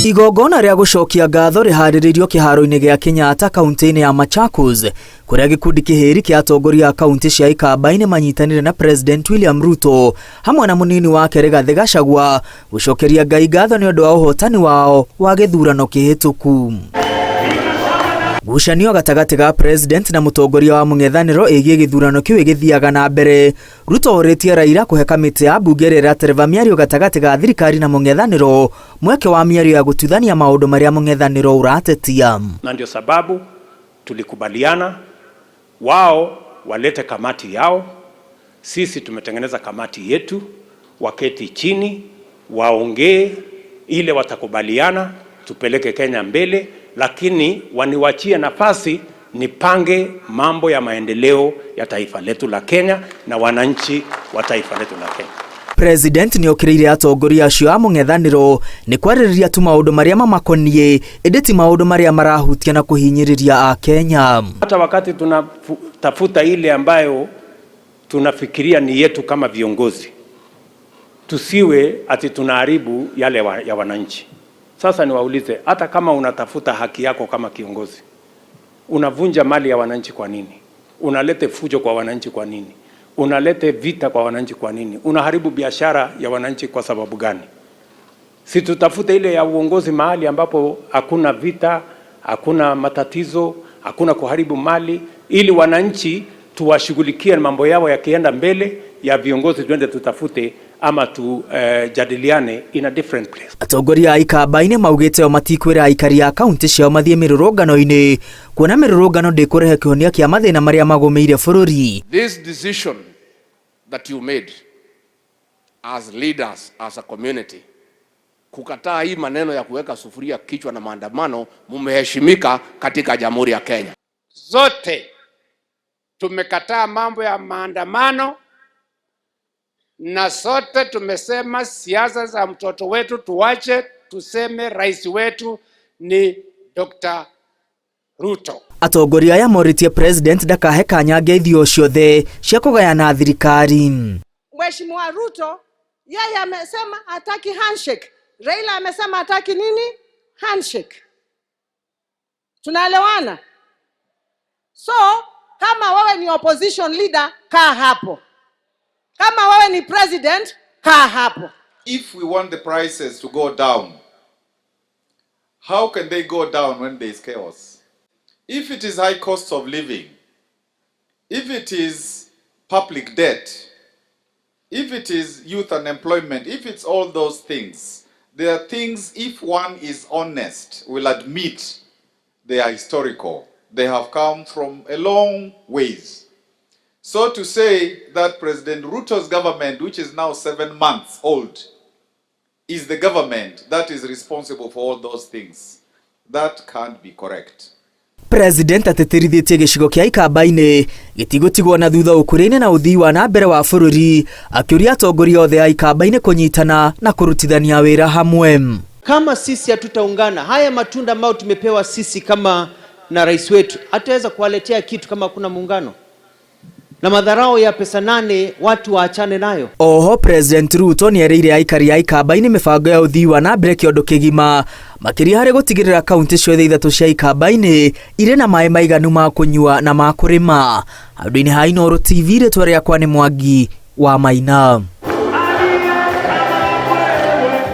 Igongona rĩa gũcokia ngatho rĩharĩrĩirio kĩharo-inĩ gĩa Kenyatta kaunti-inĩ ya Machakos kũrĩa gĩkundi kĩhĩri kĩa atongoria a kaunti cia Ikamba-inĩ manyitanire na President William Ruto hamwe na mũnini wake Rigathĩ Gachagua gũcokeria Ngai ngatho nĩ ũndũ wa ũhotani wao wa gĩthurano kĩhĩtũku. Ngucanio gatagatĩ ga President na mũtongoria wa mũng'ethanĩro ĩgiĩ gĩthurano kĩu ĩgĩthiaga na mbere, Ruto orĩtie Raila kũhe kamĩtĩ ya mbunge ĩrĩa ĩratereba mĩario gatagatĩ ga thirikari na mũng'ethanĩro mweke wa mĩario ya gũtuithania maũndũ marĩa mũng'ethanĩro ũratetia. Na ndio sababu tulikubaliana wao walete kamati yao, sisi tumetengeneza kamati yetu, waketi chini waongee ile watakubaliana, tupeleke Kenya mbele, lakini waniwachie nafasi nipange mambo ya maendeleo ya taifa letu la Kenya na wananchi wa taifa letu la Kenya. President nĩokĩrĩire atongoria acio a mũng'ethanĩro nĩ kwarĩrĩria tu maũndũ marĩa mamakoniĩ ĩndĩ ti maũndũ marĩa marahutia na kũhinyĩrĩria Akenya. Hata wakati tunatafuta ile ambayo tunafikiria ni yetu kama viongozi, tusiwe ati tunaharibu yale ya wananchi. Sasa niwaulize, hata kama unatafuta haki yako kama kiongozi, unavunja mali ya wananchi kwa nini? Unalete fujo kwa wananchi kwa nini? Unalete vita kwa wananchi kwa nini? Unaharibu biashara ya wananchi kwa sababu gani? Si tutafute ile ya uongozi mahali ambapo hakuna vita, hakuna matatizo, hakuna kuharibu mali, ili wananchi tuwashughulikie mambo yao yakienda mbele ya viongozi, tuende tutafute ama tujadiliane in a different place. Atongoria a Ikamba-inĩ maugĩte o matikwĩra aikari a kaunti ciao mathiĩ mĩrũrũngano-inĩ kuona mĩrũrũngano ndĩkũrehe kĩhonia kĩa mathĩna marĩa magũmĩire bũrũri. This decision that you made as leaders, as a community, kukataa hii maneno ya kuweka sufuria kichwa na maandamano, mumeheshimika katika Jamhuri ya Kenya. Zote tumekataa mambo ya maandamano na sote tumesema siasa za mtoto wetu tuwache, tuseme rais wetu ni Dr. Ruto. Atongoria aya morĩtie President ndakahe kanya ngeithio ciothe cia kũgayana thirikari. Mheshimiwa Ruto yeye amesema hataki handshake. Raila amesema hataki nini? Handshake. Tunaelewana? So kama wewe ni opposition leader, kaa hapo. Kama wewe ni president, kaa hapo. If we want the prices to go down, how can they go down when there is chaos? If it is high cost of living, if it is public debt, if it is youth unemployment, if it's all those things, there are things, if one is honest, will admit they are historical. They have come from a long ways. So to say that President Ruto's government, which is now 7 months old, is the government that is responsible for all those things, that can't be correct. President atĩtĩrithĩtie gĩcigo kĩa Ikamba-inĩ gĩtigũtigwo na thutha ũkũria-inĩ na ũthii wa na mbere wa bũrũri, akĩũria atongoria othe a Ikamba-inĩ kũnyitana na kũrutithania wĩra hamwe. Kama sisi hatutaungana, haya matunda ambayo tumepewa sisi kama na rais wetu hatutaweza kuwaletea kitu kama hakuna muungano, na madharau ya pesa 8 watu waachane nayo. Oho President Ruto nĩerĩire aikari a Ikamba-inĩ mĩbango ya ũthii wa na mbere kĩondo kĩgima, makĩria harĩ gũtigĩrĩra kaunti ciothe ithatũ cia Ikamba-inĩ irĩ na maĩ maiganu ma kũnyua na ma kũrĩma. Handũ-inĩ ha Inooro TV, rĩtwa rĩakwa nĩ Mwangi wa Maina.